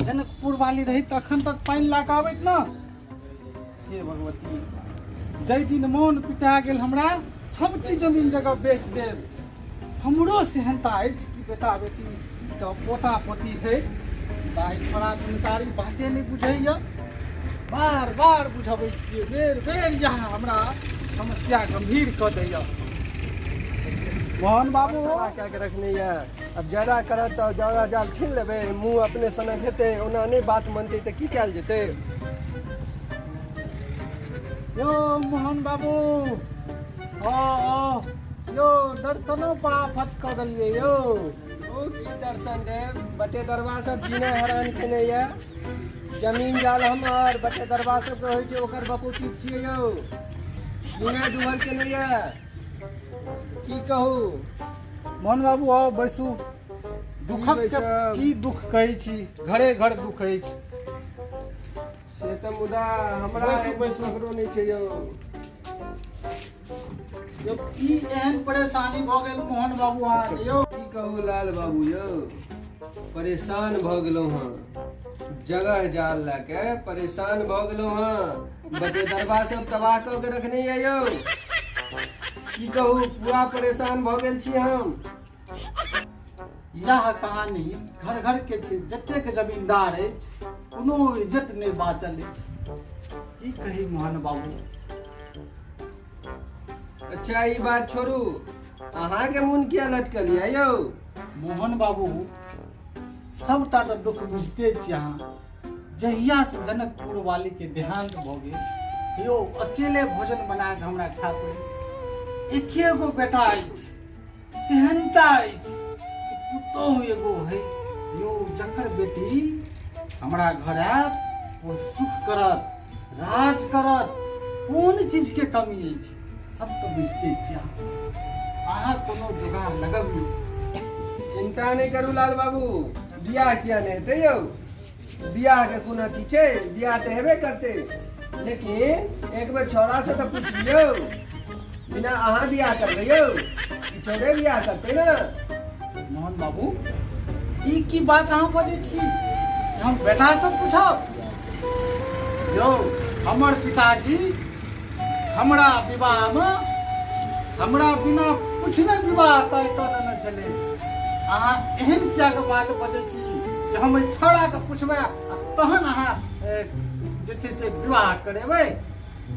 जनकपुर वाली रही तखन तक पानि लऽ कऽ आबैत ने। हे भगवती, जाहि दिन मोन पिटा गेल हमरा, सबटी जमीन जगह बेच देब। हमरो सेहनता अछि कि बेटा बेटी के पोता पोती है। दाइ छोड़ा गुणकारी बाते नहि बुझैया, बार बार बुझबै छियै, बेर बेर इएह हमरा समस्या गंभीर कऽ दैया। मोहन बाबू कए के रखने यऽ, आब ज्यादा करत तऽ ज्यादा जाल छीन लेबै, मुँह अपने सनक हेतै। ओना नहि बात मनतै तऽ की कयल जेतै? यौ मोहन बाबू, ओ यौ दर्शनो पा फस कऽ देलियै यौ। ओ की दर्शन देब, बटे दरबा सब जीने हैरान केने यऽ। जमीन जाल हमर बटे दरबा सबके होइ छै, ओकर बपूती छियै यौ, जीने दुहर केने यऽ, की कहू। मोहन बाबू आउ बैसू। दुखक बैसब? की दुख कहै छी, घरे घर दुख अछि। से तऽ मुदा हमरा बैसू, बैसू। ककरो नहि छै यौ। यौ की एहन परेशानी भऽ गेल मोहन बाबू अहाँके यौ? की कहू लाल बाबू यौ, परेशान भऽ गेलहुँ हँ, जगह जाल लए के परेशान भऽ गेलहुँ हँ। बटेदरबा सब तबाह कऽ के रखने यऽ यौ, की कहू, पूरा परेशान भऽ गेल छी हम। इएह कहानी घर घर के छै, जतेक जमींदार अछि कोनो इज्जत नहि बाँचल अछि। की कही मोहन बाबू। अच्छा ई बात छोड़ू, अहाँके मोन किया लटकल यऽ यौ? मोहन बाबू सबटा तऽ दुख बुझिते छी अहाँ। जहियासँ जनकपुर वालीके देहांत भऽ गेल यौ, अकेले भोजन बना कऽ हमरा खाय पड़ै। एके गो बेटा अछि, सेहनता अछि कि पुतोहु एगो है यौ, जकर बेटी हमरा घर आयत ओ सुख करत, राज करत। कोन चीजके कमी अछि, सब तऽ बुझिते छियै अहाँ। अहाँ कोनो जोगाड़ लगबियौ। चिंता नहि करू लाल बाबू, बियाह किया नहि हेतै यौ? बियाह के कोन अथी छै, बियाह तऽ हेबे करतै, लेकिन एक बेर छौड़ा से तऽ पूछि लियौ। बिना अहाँ बियाह करबै यौ, ई छौड़े बियाह करतै ने। मोहन बाबू ई की बात अहाँ बजै छी कि हम बेटासँ पूछब? यौ हमर पिताजी हमरा विवाहमे हमरा बिना पूछने विवाह तय कऽ देने छलै। अहाँ एहन कियाक बात बजै छी जे हम एहि छौड़ाके पूछबै आ तहन अहाँ जे छै से विवाह करेबै?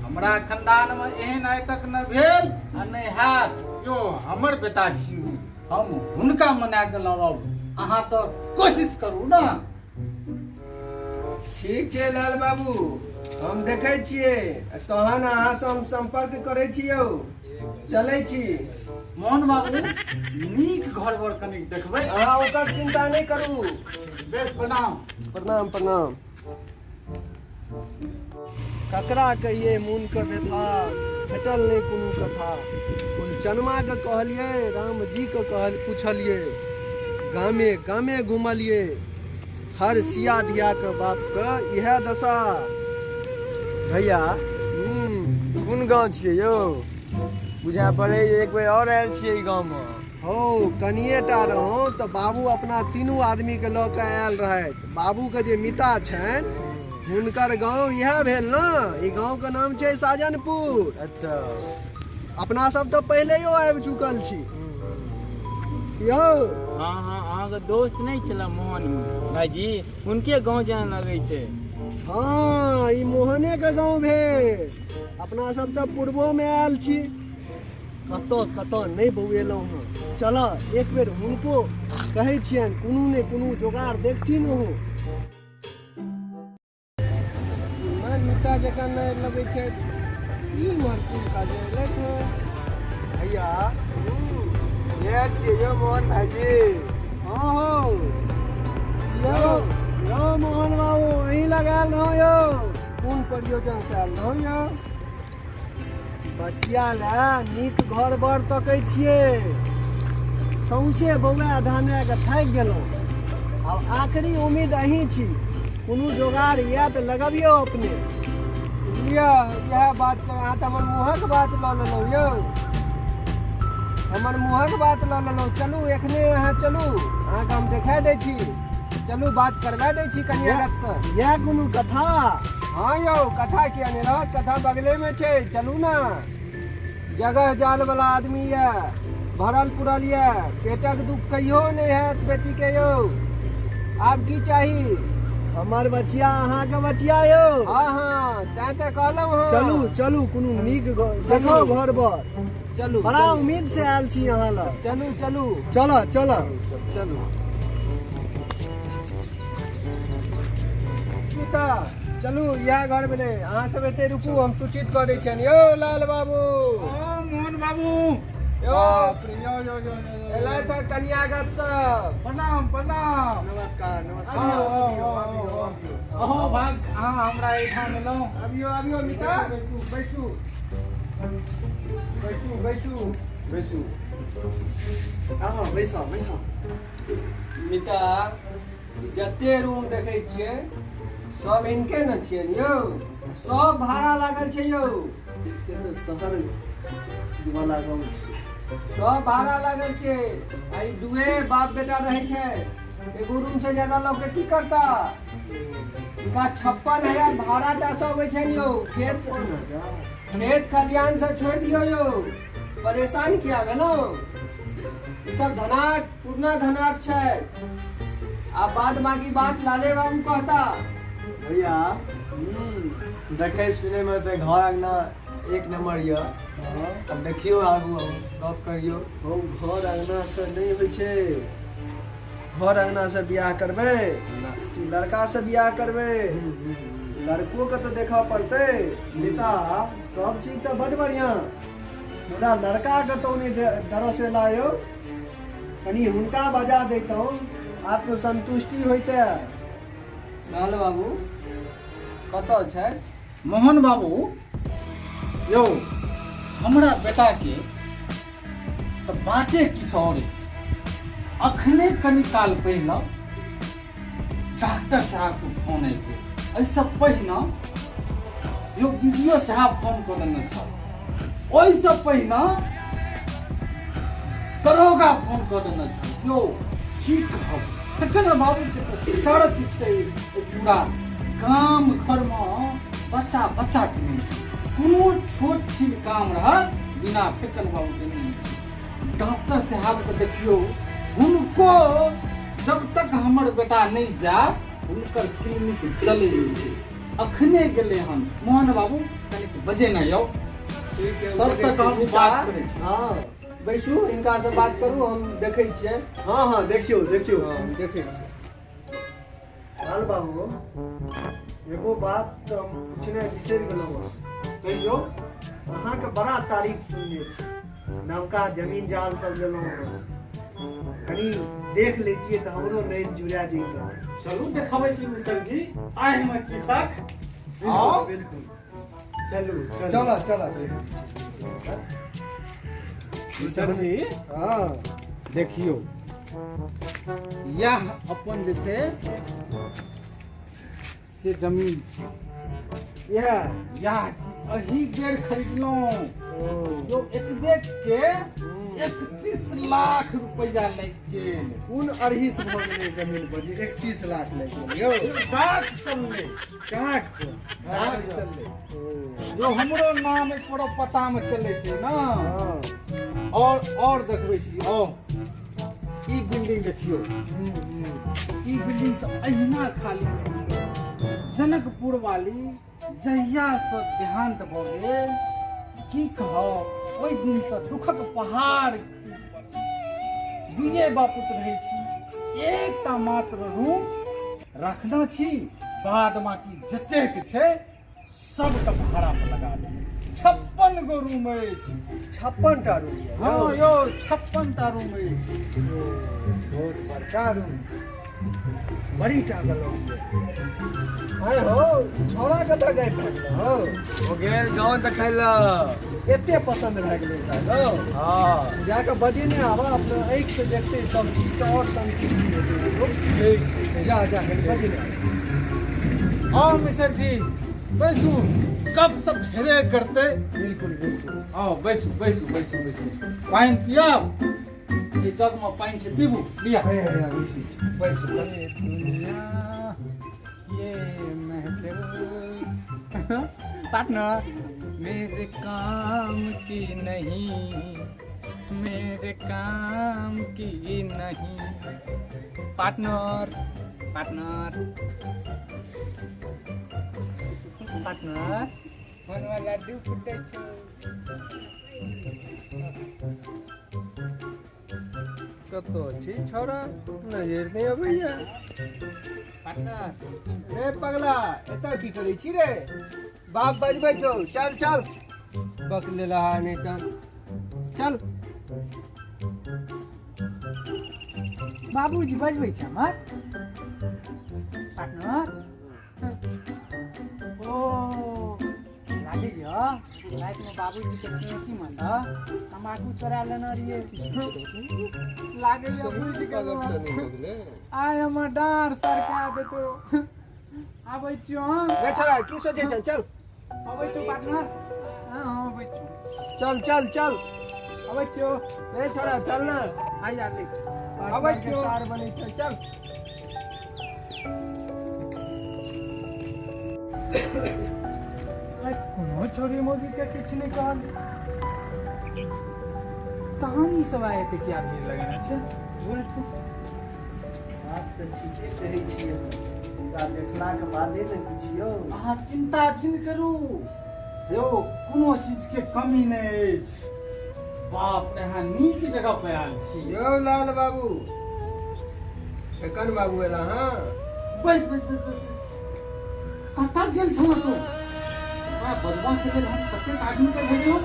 हमरा खानदानमे एहन आइ तक नहि भेल आ नहि हैत। यौ हमर बेटा छी ओ, हम हुनका मना कऽ लाबब, अहाँ तऽ कोशिश करू ने। ठीक छै लाल बाबू, हम देखै छियै, तहन अहाँसँ हम सम्पर्क करै छी यौ। चलै छी। मोहन बाबू नीक घर बर कनिक देखबै। अहाँ ओकर चिंता नहि करू। बेस, प्रणाम। प्रणाम प्रणाम। ककरा कहिए मोन के व्यथा, भेटल नहि कोनो कथा। फुलचनमा के कहलियै, रामजी के कहल पुछलियै, गामे गामे घुमलियै, हर सिया धिया के बाप के इएह दशा। भैया कोन गाँव छियै यौ? बुझा पड़ै एक बेर आओर आयल छियै ई गाँवमे। हौ, कनिए टा रहौं तऽ बाबू अपना तीनू आदमीके लऽ कऽ आयल रहथि। बाबूके जे मिता छनि हुनकर गाँव इएह भेल ने, ई गाँवके नाम छै साजनपुर। अच्छा। अपना सब तऽ पहिलेयो आबि चुकल छी यौ। हँ हँ, अहाँके दोस्त नहि छला मोहन भाईजी, हुनके गाँव जेना लगै छै। हँ, ई मोहनेके गाँव भेल। अपना सब तऽ पूर्वोमे आयल छी, कतऽ कतऽ नहि बौएलहुँ हँ। चलऽ एक बेर हुनको कहै छियनि, कोनो ने कोनो जोगाड़ देखथिन ओहो। मिता जकाँ नहि लगै छथि ई मरकुल काज अयलथि हँ। भैया इएह छियै यौ मोहन भाईजी? हँ हौ, यौ यौ मोहन बाबू, अहीं लग आयल रहौं यौ। कोन प्रयोजन से आयल रहौं यौ? बचिया लए नीक घर बर तकै छियै, सौंसे बौआ धाना कऽ थाकि गेलहुँ, आब आखिरी उम्मीद अहीं छी। कोनो जोगाड़ यए तऽ लगबियौ अपने। लिअ, इएह बात पर अहाँ तऽ हमर मुँहक बात लऽ लेलहुँ यौ, हमर मुँहक बात लऽ लेलहुँ। चलू एखने अहाँ चलू, अहाँके हम देखा दै छी। चलू बात करवा दै छी कन्यागत से। इएह कोनो कथा? हाँ यौ, कथा किया नहि रहत, कथा बगले में छै, चलू ना। जगह जाल वाला आदमी यऽ, भरल पुरल यऽ, पेटक दुख कहियो नहि हैत बेटी के यौ। आब की चाही? हमर बचिया अहाँके बचिया यौ। हाँ हाँ, तैं तऽ कहलहुँ हँ। चलू चलू, कोनो नीक देखाउ घर बर। चलू। बड़ा उम्मीद से आयल छी अहाँ लग। चलू चलू। चल चल। चलू पिता, चलू, इएह घर भेलै। अहाँ सब एते रुकू, हम सूचित कऽ दै छियनि। यौ लाल बाबू। ओ मोहन बाबू। यौ। बाप रे, यौ यौ यौ यौ, यौ। एलथि हँ कन्यागत सब। प्रणाम प्रणाम। नमस्कार नमस्कार। आओ, आओ, आओ, आओ, आओ। अहो भाग, अहाँ हमरा एहिठाम एलहुँ। अबियो अबियो मिता, बैसू बैसू बैसू बैसू बैसू, अहाँ बैसो बैसो। मिता, जते रूम देखै छियै सब हिनके ने छियनि यौ, सब भाड़ा लागल छै यौ। से तऽ शहर वाला गाँव छै। सब भाड़ा लागल छै आ ई दुए बाप बेटा रहै छै, एगो रूम से ज्यादा लऽ के की करता? हिनका 56,000 भाड़ा टा से अबै छनि यौ। खेत 56,000? खेत खलिहान से छोड़ि दियौ यौ, परेशान किया भेलहुँ? ई सब धनाट, पुरना धनाट छै। आ बाद बाकी बात लाले बाबू कहता। भैया, देखै सुनै मे तऽ घर अंगना एक नंबर यऽ। आब देखियौ, आगू आगू गप करियौ। हौ, घर अंगना से नहि होइ छै। घर अंगना से बियाह करबै कि लड़का से बियाह करबै? लड़को के तऽ देखऽ पड़तै। बेटा, सब चीज तऽ बड बढ़िआँ, मुदा लड़का कतौ नहि दरस एला यौ। कनि हुनका बजा दैतहुँ, आत्मसंतुष्टि होइते। लाल बाबू कतऽ छथि? मोहन बाबू यौ, हमरा बेटाके तऽ बाते किछु आओर अछि। अखने कनि काल पहिने डॉक्टर साहबके फोन आबि गेल। एहिसँ पहिने यौ बी डी ओ साहब फोन कऽ देने छल, ओहिसँ पहिने दरोगा फोन कऽ देने छल। यौ की कहब, तखन बाबूके तऽ शर्त छै, पूरा गाम घरमे बच्चा बच्चा चिन्है छै। कोनो छोट छिन काम रहत, बिना फेकन बाबूके नहि होइ छै। डॉक्टर साहबके देखियौ, हुनको जब तक हमर बेटा नहि जायत, हुनकर क्लिनिक चलै नहि छै। अखने गेलै हन। मोहन बाबू, कनिक बजेना यौ। ठीक है। तब तक हम बात करै छी। हँ, बैसू, हिनका से बात करू, हम देखै छियै। हँ हँ, देखियौ देखियौ। हँ, हम देखै छियै। लाल बाबू, एगो बात तऽ हम पूछने बिसरि गेलहुँ हँ। कहियौ। अहाँके बड़ा तारीफ सुनने छी, नवका जमीन जाल सब लेलहुँ हँ। कनि देख लैतियै तऽ हमरो नैन जुड़ा जैतै। चलू, देखाबै छी मिसर जी, आहिमे की शक? आउ। बिल्कुल। चलू। चलो चलो। मिसर जी। हँ। देखियौ, इएह अपन जे छै से जमीन छै। इएह? इएह छी, एही बेर खरीदलहुँ ओ यौ। एतबे के 31 लाख रुपैआ लागि गेल। कोन अरहिस भऽ गेलै जमीन पर जे 31 लाख लागि गेल यौ? डाक चललै। डाक पर? डाक चललै। ओ यौ, हमरो नाम एक बड़ो पता मे चलै छै ने। हँ। और देखबै छी, आओ, ई बिल्डिंग देखियौ। ई बिल्डिंग सब अहिना खाली रहै। जनकपुर वाली जहिया से देहांत भऽ गेल, की कहब, ओहि दिनसँ दुखक पहाड़। दुइए बापुत रहै छी, एकटा मात्र रूम रखना छी, बाद बाकी जतेक छै सबके भाड़ा पर लगा देने। 56 गो रूम अछि। 56 टा रूम यऽ? हँ यौ, 56 टा रूम अछि। बहुत बड़का रूम, बड़ी टा गेलहुँ। आय हो, छौड़ा कतऽ गायब भए गेल हौ? ओ गेल गाँव देखै लए। एते पसन्द भए गेलै ओकरा गाँव? हँ। जाकऽ बजेने आबऽ, अपना आँखि से देखतै सब चीज तऽ आओर संतुष्टि हेतै ओकरो। ठीक। जा जा, कनि बजेने आबऽ। आउ मिसर जी, बैसू, गप सब हेबे करतै। बिल्कुल बिल्कुल। आउ, बैसू बैसू बैसू बैसू। पानि पियब? एहि जगमे पानि छै पीबू लिअ बैसू दुनिया ये महफिल पार्टनर मेरे काम की नहीं मेरे काम की नहीं पार्टनर पार्टनर पार्टनर मनवा लड्डू फुटै छौ। कतऽ छी छौड़ा नजर नहि अबैया। पार्टनर रे पगला एतऽ की करै छी रे? बाप बजबै छौ, चल चल। बक लेला नहि तऽ चल। बाबूजी बजबै छै हमर पार्टनर। ओ लागैया रातिमे बाबूजीके चौकीमे सँ तम्बाकू चोरा लेने रहियै, लागैया बुझि गेलहुँ। आइ हमर डाँड़ सरका देतौ। आबै छियौ हम। रे छोड़ा की सोचै छह? चल अबै छियौ पार्टनर। हँ हँ अबै छियौ। चल चल चल। अबै छियौ। रे छोड़ा चल ना। आइ आ लै छियौ। अबै छियौ। सार बनै छै चल। आइ कोनो छौरी मौगी के किछु नहि कहल, तहन ई सब आइ एते किया भीड़ लगेने छै? बात तऽ ठीके कहै छियै, हुनका देखलाके बादे ने बुझियौ। अहाँ चिन्ता जिन करू यौ, कोनो चीजके कमी नहि अछि। बाप रे, अहाँ नीक जगह पर आयल छी। यौ लाल बाबू, एखन बाबू एला? हँ। बैस बैस बैस बैस। कतऽ गेल छलहुँ तू? तोरा बजबाके लेल हम कतेक आदमीके भेजलहुँ।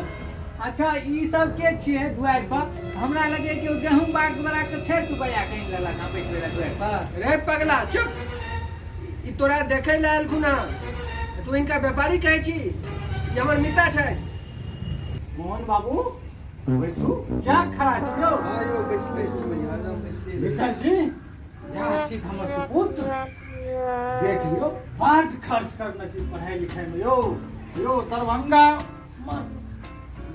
अच्छा ई सब के छियै दुआरि पर? हमरा लगे कि ओ गहूम बाग वाला के फेर तू बजा के आनि लेलक हँ बैसबै लए दुआरि पर। रे पगला चुप, ई तोरा देखै लए एलखुन हँ, तू हिनका व्यापारी कहै छी? ई हमर मिता छथि। मोहन बाबू बैसू, क्या खड़ा छियौ? हँ यौ बैसले छी, हरदम बैसले। मिसर जी, इएह छी हमर सुपुत्र। देख लियौ, बड खर्च करने छी पढ़ाई लिखाई में। यौ यौ दरभंगा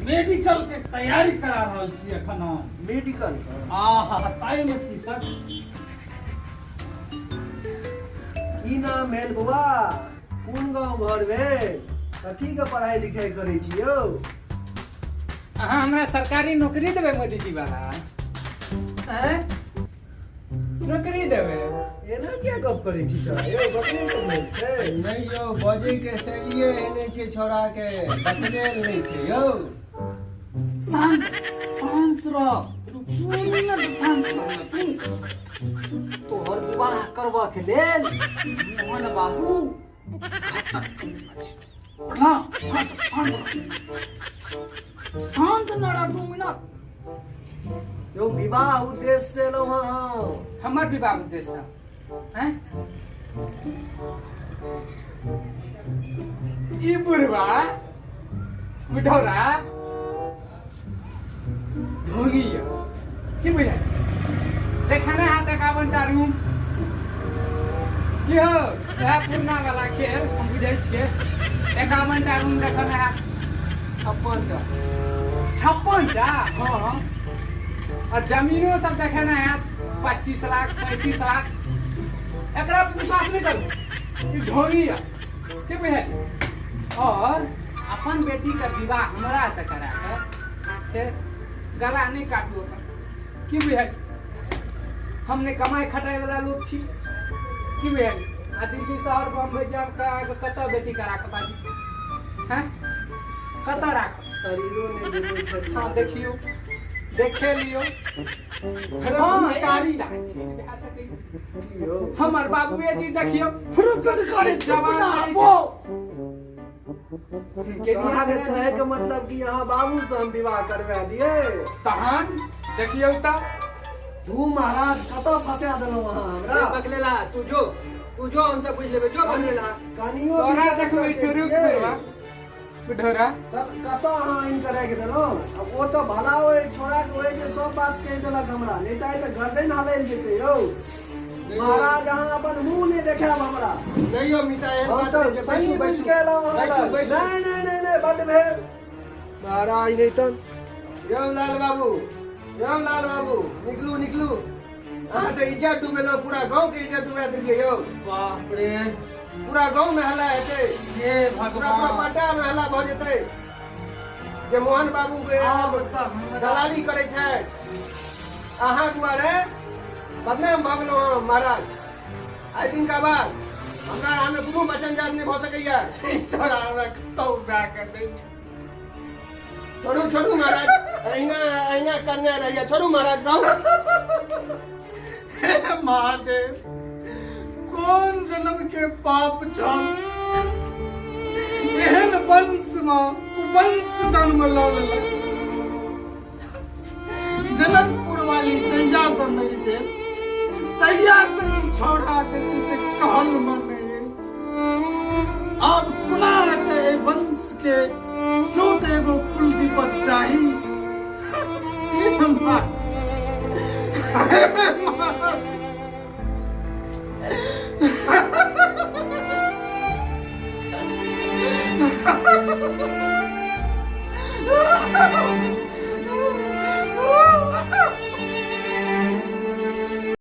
मेडिकल के तैयारी करा रहल छी एखन हम। मेडिकल? आहा, ताहिमे की सर। की नाम भेल बौआ? कोन गाँव घर भेल? कथी के पढ़ाई लिखाई करै छी यौ? अहाँ हमरा सरकारी नौकरी देबै मोदीजी वाला? आँय, नौकरी देबै? एना किया गप करै छी छौड़ा यौ? बकले के भेल छै? नहि यौ, बजै के शैलिए एहने छै छौड़ा के, बकलेल नहि छै यौ। शांत शांत रह, 2 मिनट शांत रह तू। तोहर विवाह करबा के लेल मोहन बाबू प्रणाम। शांत शांत शांत न रह 2 मिनट। यौ विवाह उद्देश्य से एलहुँ हँ हम। हमर विवाह उद्देश्य हैं? ई बुढ़वा बुढ़ौरा ढोंगी यऽ की बुझाइ देखा ने हाथ 51 टा रूम की हो। इएह पुरना वाला खेल हम बुझै छियै। 51 टा रूम देखल है? 56 टा। 56 टा? हँ। और जमीनो सब देखेने हैत 25 लाख 35 लाख। एकरा पर विश्वास नहि करू, ई ढोंगी यऽ की बुझलियै। और अपन बेटी के विवाह हमरा से करा के फेर गला नहि काटू अपन, की बुझलियै। हम नहि कमाइ खटाइ वाला लोक छी, की बुझलियै। आ दिल्ली शहर बम्बई जायब करा के कतऽ बेटी करा के बाजू हैं, कतऽ राखब? शरीरो नहि देबै छथि। हाँ देखियौ, देखे लियौ। हाँ, एकटा चीज भए सकैए। की यौ? हमर बाबुए जी देखियौ जवान के अहाँके कहै के मतलब कि अहाँ बाबू से हम विवाह करवा दिए? तहन देखियौ तऽ। तू महाराज कतऽ फंसा देलहुँ अहाँ हमरा? रे बकलेला तू जो, तू जो, हमसब बुझि लेबै। जो बकलेला। कनियो तोरा विचार देखबै कऽ छौ, रुक के बुढ़वा बुढ़ौरा। कतऽ अहाँ आनि कऽ राखि देलहुँ? आब ओ तऽ भला ओहि छोड़ा के ओहि जे सब बात कहि देलक हमरा, नहि तऽ आइ तऽ गर्दन हलैल जेतै। यौ महाराज, अहाँ अपन मुँह नहि देखायब हमरा। नहि यौ मिता, एहन हम बात तऽ नहि छै। सही बैसू बुझि बैसू के एलहुँ अहाँ बैसू लग। बैसू। नहि नहि नहि नहि, बड भेल महाराज, नहि तऽ यौ लाल बाबू, यौ लाल बाबू, निकलू निकलू, अहाँ तऽ इज्जत डुबेलहुँ, पूरा गाँव के इज्जत डुबा देलियै यौ। बाप रे, पूरा गाँव में हल्ला हेतै। हे पूरा पूरा भगवान, पट्टा में हल्ला भऽ जेतै जे मोहन बाबू के आब तऽ हमरा दलाली करै छै। अहाँ दुआरे बदनाम भऽ गेलहुँ हम महाराज। आइ दिनका बाद हमरा अहाँमे कोनो वचन जात नहि भऽ सकैया। ई छोड़ा हमरा कतौ भए के नहि छै। छोड़ू छोड़ू महाराज, अहिना अहिना करने रहिए, छोड़ू महाराज, रहू। हे महादेव, कोन जन्म के पाप छल, एहन वंश में कुवंश जन्म लऽ लेलक। जनकपुर वाली जहिया से मरि गेल तहिया से ई छौड़ा जे छै से कहल मने